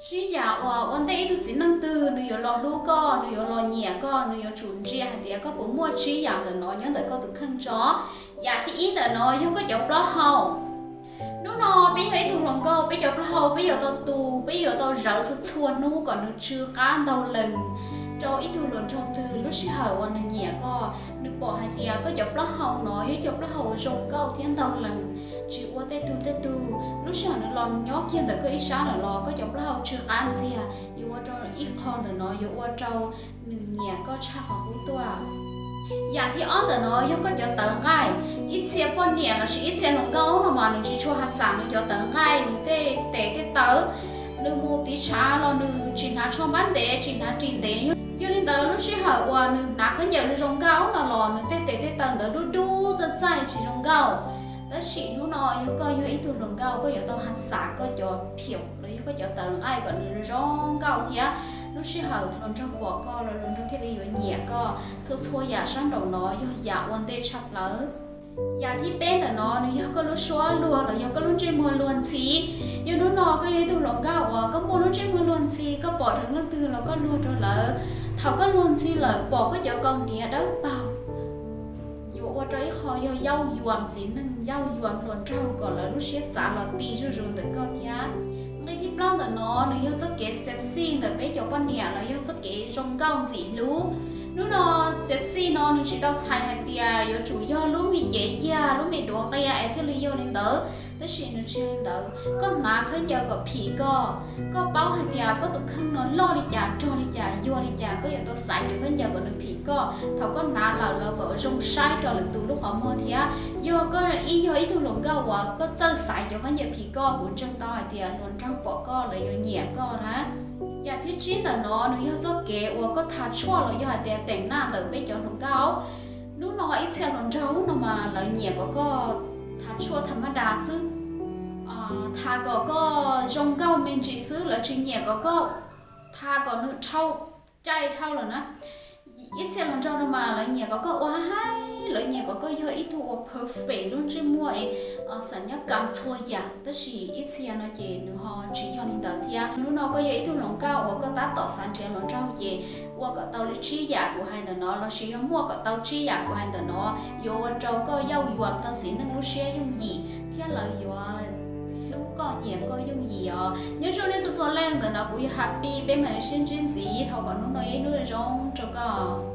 Tsib yam uas ua ntej ib tug txiv neej twg nws yuav los hlub koj, nws yuav los nyiam koj, nws yuav tsum ntsia hais tias koj puas muaj tsib yam ntawm no nyob ntawm koj tus kheej tso. Yam thib ib ntawm no yog koj cov plaub hau. Hnub no peb yog ib tug hluas nkauj, peb cov plaub hau peb yuav tau tu, peb yuav tau zawv txhua txhua hnub kom nws tsw qab ntaug lees rau ib tug hluas nraug twg lub sij hawm uas nws nyiam koj, nws pom hais tias koj cov plaub hau no yog cov plaub hau uas zoo nkauj thiab ntaug lees, tsis ua tej tug tej tug. Lub sij hawm nws los nyob kiag ntawm koj ib sab lawm los koj cov plaub hau tsw qab ntxiag, yuav ua rau ib qho ntawm no yuav ua rau nws nyiam koj tshaj qhov qub tuaj. Yam thib ob ntawm no yog koj cov tawv nqaij. Ib txhia poj niam lossis ib txhia hluas nkauj no mas nws tsis tshua has xam nws cov tawv nqaij, nws tej tes tej taw, nws mus tiv tshav los nws tsis hnav tsho npab ntev, tsis hnav ris ntev. Yog li ntawd lub sij hawm uas nws hnav khaub ncaws zoo nkauj no los nws tej tes tej taw ntawd dub dub txaij txaij tsis zoo nkauj. Tab sis hnub no yog koj yog ib tug hluas nkauj, koj yuav tau has xam koj cov phiaum los yog koj cov tawv nqaij kom nws zoo nkauj thiab lub sij hawm hluas nraug pom koj los hluas nraug thiaj li yuav nyiam koj. Txhua txhua yam sab nraum no yog yam ua ntej tshaj plaws. Yam thib peb ntawm no nws yog koj lub suab luag los yog koj lub ntsej muag luag ntxhi. Yog hnub no koj yog ib tug hluas nkauj uas koj muaj lub ntsej muag luag ntxhi, koj pom dheev leej twg los koj luag rau lawv. Thaum koj luag ntxhi lawm pom koj cov kaus hniav dawb paug, yuav ua rau ib qho yog yauj yuam txiv neej, yauj yuam hluas nraug kom lawv lub siab txav los ti zuj zus ntawm koj thiab. Nqe thib plaub ntawm no nws yog txoj kev sexy ntawm peb cov poj niam los yog txoj kev zoo nkauj ntxim hlub. Hnub no sexy no nws tsis tau txhais hais tias yuav tsum yog lub me cev yag, lub me duav nqia es thiaj li yog li ntawd. Tab sis nws tsis yog li ntawd. Koj hnav khaub ncaws kom phim koj, koj paub hais tias koj tus kheej no loj li cas, rog li cas, yuag li cas, koj yuav tau xaiv cov khaub ncaws kom nws phim koj. Thaum koj hnav lawm los kom zoo saib rau lwm tus lub qhov muag thiab. Yog koj ib yog ib tug hluas nkauj uas koj txawj xaiv cov khaub ncaws phim koj, kuv ntseeg tau hais tias hluas nraug pom koj lawv yuav nyiam koj na. Yam thib tsib ntawm no nws yog txoj kev uas koj tha tshuaj los yog hais tias teem naj ntawm peb cov hluas nkauj. Hnub no ib txhia hluas nraug no mas lawv nyiam kom koj tha tshuaj tham ma das xwb, tha kom koj zoo nkauj me ntsis xwb, lawv tsis nyiam kom koj tha kom nws dhau caij dhau lawm na. Ib txhia hluas nraug no mas lawv nyiam kom koj ua haib, lawv nyiam kom koj yog ib tug uas perfect lub ntsej muag es xam nyob kam txhua yam, tab sis ib txhia no ces nws ho tsis yog li ntawd thiab. Hnub no koj yog ib tug hluas nkauj uas koj tab tom xav nrhiav hluas nraug ces ua kom tau li tsib yam kuv hais ntawm no lossis yog muaj kom tau tsib yam kuv hais ntawm no yuav ua rau koj yauj yuam tau txiv neej lub siab yooj yim thiab lawv yuav hlub koj nyiam koj yooj yim os. Nyob zoo nej txhua txhua leej, ntawm no kuv yog Happy, peb mam li sib ntsib ntxiv, thov kom hnub no yog ib hnub zoo rau koj.